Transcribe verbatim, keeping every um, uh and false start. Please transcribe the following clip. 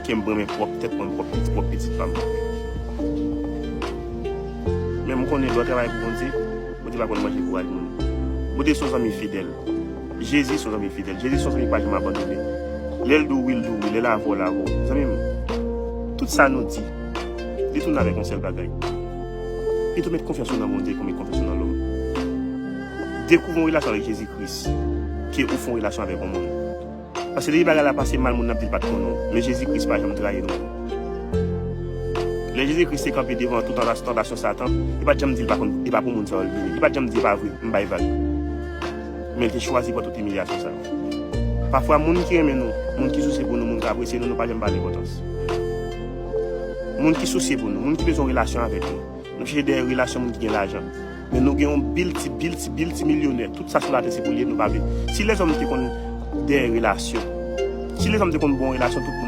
Ke m renmen pwòp tèt mwen, pwòp pitit, pwòp pitit pa m. Men m konnen lè w travay pou Bondye, Bondye pa konn manje kouraj moun. Bondye se yon zanmi fidèl. Jezi se yon zanmi fidèl. Jezi se yon zanmi ki pa janm abandone. Lè l di w wi, l di w wi. Lè l avè w, l avè w. Zanmi m, tout sa nou di, li tounen avèk yon sèl bagay. Pito met konfyans ou nan Bondye ke w met konfyans ou nan lòm. Dekouvri yon relasyon avèk Jezi Kris ke ou fè yon relasyon avèk yon moun. Paske depi bagay la pase mal, moun nan ap di l pa t konnen w. Men Jezi Kris pa janm trayi nou. Lè Jezi Kris te kanpe devan tout tantas-, tantasyon Satan, li pa t janm di l pa konn, e pa pou moun sa yo l vini. Li pa t janm di e pa vre, m bay vag. Men li te chwazi pran tout imilyasyon sa yo. Pafwa, moun ki renmen nou, moun ki sousye pou nou, moun ki apresye nou, nou pa janm ba l enpòtans. Moun ki sousye pou nou, moun ki bezwen yon relasyon avèk nou, nou chèche dèyè relasyon moun ki gen lajan. Men nou gen yon bilti, bilti, bilti milyonè. Tout sa sou latè se pou li, nou pa vle. Si lèzòm te konn dèyè relasyon, si lèzòm te konn bon relasyon, tout